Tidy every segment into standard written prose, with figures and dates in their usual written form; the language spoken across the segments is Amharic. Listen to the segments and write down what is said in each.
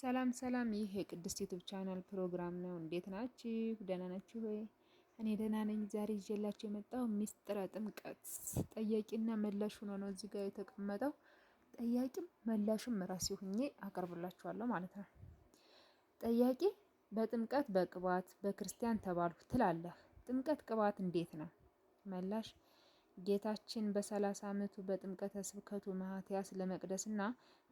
ሰላም ሰላም፣ ይህ የቅድስት ዩቱብ ቻናል ፕሮግራም ነው። እንዴት ናችሁ? ደህና ናችሁ ወይ? እኔ ደህና ነኝ። ዛሬ ይዤላችሁ የመጣው ሚስጥረ ጥምቀት ጠያቂና መላሽ ሆኖ ነው እዚህ ጋር የተቀመጠው። ጠያቂም መላሽም ራሴ ሁኜ አቀርብላችኋለሁ ማለት ነው። ጠያቂ በጥምቀት በቅባት በክርስቲያን ተባልኩ ትላለህ። ጥምቀት ቅባት እንዴት ነው? መላሽ ጌታችን በ30 ዓመቱ በጥምቀተ ስብከቱ ማትያስ ለመቅደስና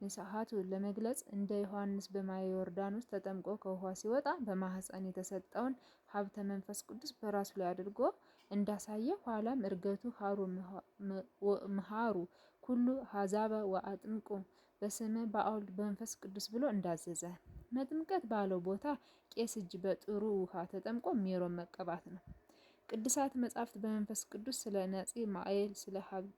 ንስሐቱ ለመግለጽ እንደ ዮሐንስ በማየ ዮርዳኖስ ተጠምቆ ከውኃ ሲወጣ በማህፀን የተሰጠውን ሀብተ መንፈስ ቅዱስ በራሱ ላይ አድርጎ እንዳሳየ፣ ኋላም እርገቱ ሀሩ ምሃሩ ኩሉ ሀዛበ ወአጥምቁ በስመ በአውልድ በመንፈስ ቅዱስ ብሎ እንዳዘዘ፣ መጥምቀት ባለው ቦታ ቄስ እጅ በጥሩ ውሃ ተጠምቆ ሜሮን መቀባት ነው። ቅዱሳት መጻሕፍት በመንፈስ ቅዱስ ስለ ነጺ ማኤል ስለ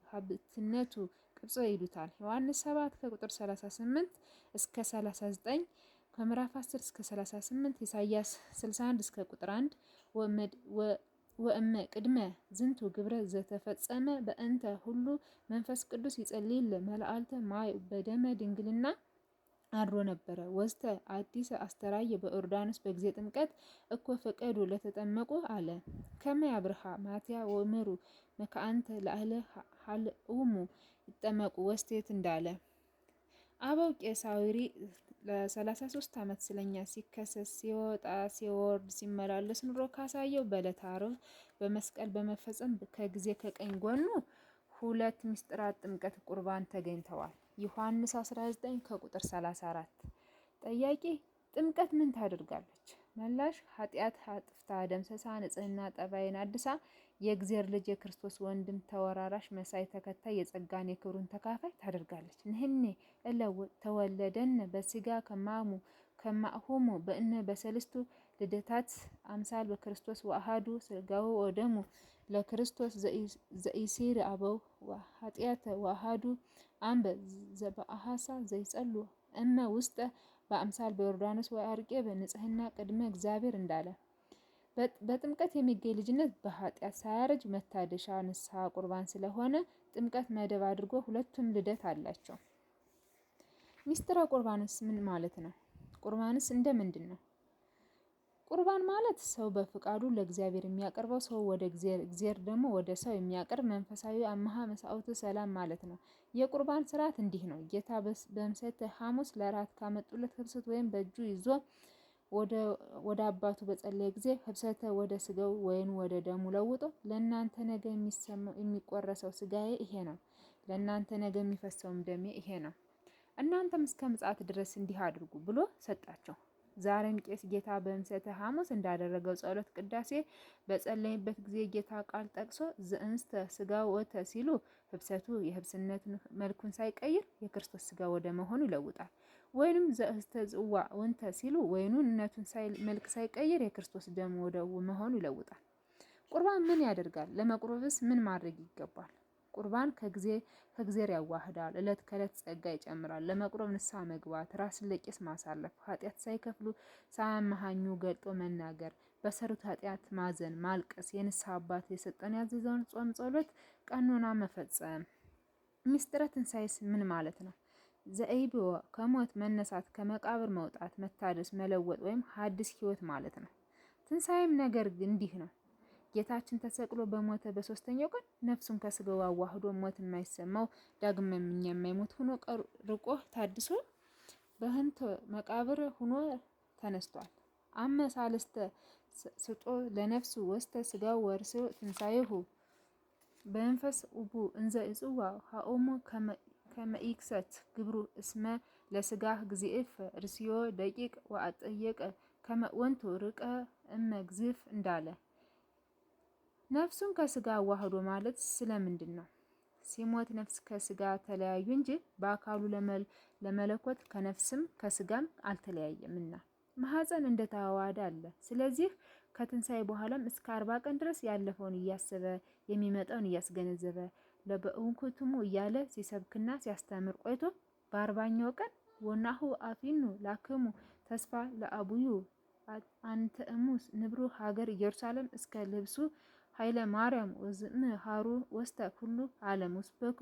ሀብትነቱ ቅብጽ ይሉታል። ዮሐንስ 7 ከቁጥር 38 እስከ 39፣ ከምዕራፍ 10 እስከ 38፣ ኢሳይያስ 61 እስከ ቁጥር 1። ወእመ ቅድመ ዝንቱ ግብረ ዘተፈጸመ በእንተ ሁሉ መንፈስ ቅዱስ ይጸልይል መላእልተ ማይ በደመ ድንግልና አድሮ ነበረ ወስተ አዲስ አስተራየ በዮርዳኖስ በጊዜ ጥምቀት እኮ ፈቀዱ ለተጠመቁ አለ። ከመ ያብርሃ ማቲያ ወምሩ መካንተ ለአለ ሀልኡሙ ይጠመቁ ወስቴት እንዳለ፣ አበው ቄሳዊሪ ለ33 ዓመት ስለኛ ሲከሰስ ሲወጣ ሲወርድ ሲመላለስ ኑሮ ካሳየው በዕለተ ዓርብ በመስቀል በመፈጸም ከጊዜ ከቀኝ ጎኑ ሁለት ምስጢራት ጥምቀት ቁርባን ተገኝተዋል። ዮሐንስ 19 ከቁጥር 34። ጠያቂ ጥምቀት ምን ታደርጋለች? መላሽ ኃጢአት አጥፍታ ደምሰሳ ንጽህና ጠባይን አድሳ የእግዚአብሔር ልጅ የክርስቶስ ወንድም ተወራራሽ መሳይ ተከታይ የጸጋን የክብሩን ተካፋይ ታደርጋለች። ንህኔ እለ ተወለደን በስጋ ከማሙ ከማሁሙ በእነ በሰልስቱ ልደታት አምሳል በክርስቶስ ወአሃዱ ስጋው ወደሙ ለክርስቶስ ዘኢሲር አበው ኃጢአተ ወአሃዱ አምበ ዘበአሃሳ ዘይጸሉ እመ ውስጠ በአምሳል በዮርዳኖስ ወአርቄ በንጽህና ቅድመ እግዚአብሔር እንዳለ፣ በጥምቀት የሚገኝ ልጅነት በኃጢአት ሳያረጅ መታደሻ ንስሐ ቁርባን ስለሆነ ጥምቀት መደብ አድርጎ ሁለቱም ልደት አላቸው። ሚስጥረ ቁርባንስ ምን ማለት ነው? ቁርባንስ እንደ ምንድን ነው? ቁርባን ማለት ሰው በፍቃዱ ለእግዚአብሔር የሚያቀርበው፣ ሰው ወደ እግዚአብሔር፣ እግዚአብሔር ደግሞ ወደ ሰው የሚያቀርብ መንፈሳዊ አምሃ መስዋዕት ሰላም ማለት ነው። የቁርባን ስርዓት እንዲህ ነው። ጌታ በምሴተ ሐሙስ ለራት ካመጡለት ህብስት ወይም በእጁ ይዞ ወደ አባቱ በጸለየ ጊዜ ህብሰተ ወደ ስጋው ወይኑ ወደ ደሙ ለውጦ ለእናንተ ነገ የሚቆረሰው ስጋዬ ይሄ ነው፣ ለእናንተ ነገ የሚፈሰውም ደሜ ይሄ ነው፣ እናንተም እስከ ምጽአት ድረስ እንዲህ አድርጉ ብሎ ሰጣቸው። ዛሬም ቄስ ጌታ በምሴተ ሐሙስ እንዳደረገው ጸሎት ቅዳሴ በጸለይበት ጊዜ ጌታ ቃል ጠቅሶ ዘእንስተ ስጋ ወተ ሲሉ ህብሰቱ የህብስነቱን መልኩን ሳይቀይር የክርስቶስ ስጋ ወደ መሆኑ ይለውጣል። ወይንም ዘእስተ ጽዋ ወንተ ሲሉ ወይኑነቱን መልክ ሳይቀይር የክርስቶስ ደም ወደ መሆኑ ይለውጣል። ቁርባን ምን ያደርጋል? ለመቁረብስ ምን ማድረግ ይገባል? ቁርባን ከጊዜ ከእግዜር ያዋህዳል። እለት ከእለት ጸጋ ይጨምራል። ለመቁረብ ንስሐ መግባት፣ ራስን ለቄስ ማሳለፍ፣ ኃጢአት ሳይከፍሉ ሳያመሃኙ ገልጦ መናገር፣ በሰሩት ኃጢአት ማዘን፣ ማልቀስ፣ የንስሐ አባት የሰጠን ያዘዘውን ጾም፣ ጸሎት፣ ቀኖና መፈጸም። ምስጢረ ትንሳኤስ ምን ማለት ነው? ዘኢብዎ ከሞት መነሳት፣ ከመቃብር መውጣት፣ መታደስ፣ መለወጥ ወይም ሐዲስ ሕይወት ማለት ነው። ትንሳኤም ነገር እንዲህ ነው። ጌታችን ተሰቅሎ በሞተ በሶስተኛው ቀን ነፍሱን ከስጋው አዋህዶ ሞት የማይሰማው ዳግመኛ የማይሞት ሆኖ ርቆ ታድሶ በህንተ መቃብር ሆኖ ተነስቷል። አመ ሳልስተ ስጦ ለነፍሱ ወስተ ስጋው ወርሶ ትንሳኤሁ በመንፈስ ኡቡ እንዘ እጽዋ ሀኦሞ ከመኢክሰት ግብሩ እስመ ለስጋህ እግዚእፍ ርስዮ ደቂቅ ወአጠየቀ ከመወንቱ ርቀ እመ ግዝፍ እንዳለ፣ ነፍሱን ከስጋ አዋህዶ ማለት ስለምንድን ነው? ሲሞት ነፍስ ከስጋ ተለያዩ እንጂ በአካሉ ለመለኮት ከነፍስም ከስጋም አልተለያየምና ማህፀን እንደተዋሃደ አለ። ስለዚህ ከትንሳኤ በኋላም እስከ 40 ቀን ድረስ ያለፈውን እያሰበ የሚመጣውን እያስገነዘበ ለበእንኩትሙ እያለ ሲሰብክና ሲያስተምር ቆይቶ በ40ኛው ቀን ወናሁ አፊኑ ላክሙ ተስፋ ለአቡዩ አንተ እሙስ ንብሩ ሀገር ኢየሩሳሌም እስከ ልብሱ ኃይለ ማርያም ወዝም ሃሩ ወስተ ኩሉ ዓለም ውስበከ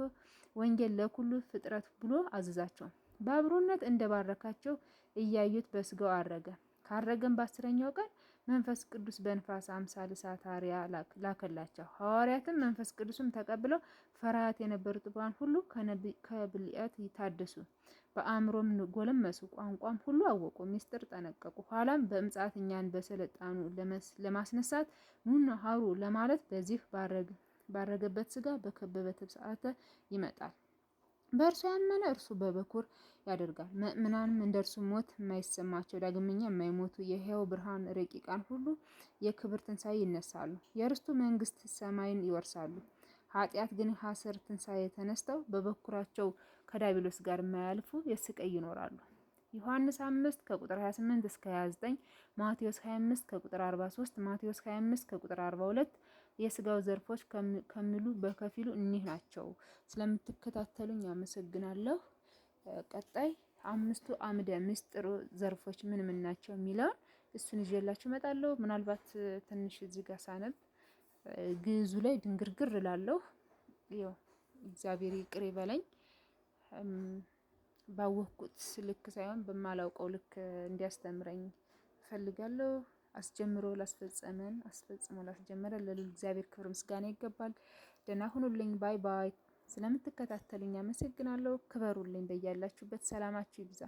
ወንጌል ለኩሉ ፍጥረት ብሎ አዘዛቸው። በአብሮነት እንደባረካቸው እያዩት በስጋው አረገ። ካረገም በ10ኛው ቀን መንፈስ ቅዱስ በንፋስ አምሳል እሳት አርያ ላከላቸው። ሐዋርያትም መንፈስ ቅዱስም ተቀብለው ፈርሃት የነበሩ ጥባን ሁሉ ከብልያት ታደሱ፣ በአእምሮም ጎለመሱ፣ ቋንቋም ሁሉ አወቁ፣ ምስጢር ጠነቀቁ። ኋላም በምጽአት እኛን በሰለጣኑ ለማስነሳት ኑና ሀሩ ለማለት በዚህ ባረገበት ስጋ በከበበ ትብሰዓተ ይመጣል። በእርሱ ያመነ እርሱ በበኩር ያደርጋል። ምእመናንም እንደ እርሱ ሞት የማይሰማቸው ዳግመኛ የማይሞቱ የሕያው ብርሃን ረቂቃን ሁሉ የክብር ትንሣኤ ይነሳሉ፣ የርስቱ መንግስት ሰማይን ይወርሳሉ። ኃጢአት ግን ሐሰር ትንሣኤ ተነስተው በበኩራቸው ከዲያብሎስ ጋር የማያልፉ የስቃይ ይኖራሉ። ዮሐንስ 5 ከቁጥር 28 እስከ 29፣ ማቴዎስ 25 ከቁጥር 43፣ ማቴዎስ 25 ከቁጥር 42 የስጋው ዘርፎች ከሚሉ በከፊሉ እኒህ ናቸው። ስለምትከታተሉኝ አመሰግናለሁ። ቀጣይ አምስቱ አምደ ምስጢር ዘርፎች ምን ምን ናቸው የሚለውን እሱን ይዤላችሁ እመጣለሁ። ምናልባት ትንሽ እዚህ ጋር ሳነብ ግዕዙ ላይ ድንግርግር እላለሁ። ያው እግዚአብሔር ይቅር ይበለኝ። ባወቅኩት ልክ ሳይሆን በማላውቀው ልክ እንዲያስተምረኝ እፈልጋለሁ። አስጀምሮ ላስፈጸመን አስፈጽሞ ላስጀመረን ለልዑል እግዚአብሔር ክብር ምስጋና ይገባል። ደህና ሁኑልኝ። Bye bye። ስለምትከታተሉኝ አመሰግናለሁ። ክበሩልኝ። በያላችሁበት ሰላማችሁ ይብዛ።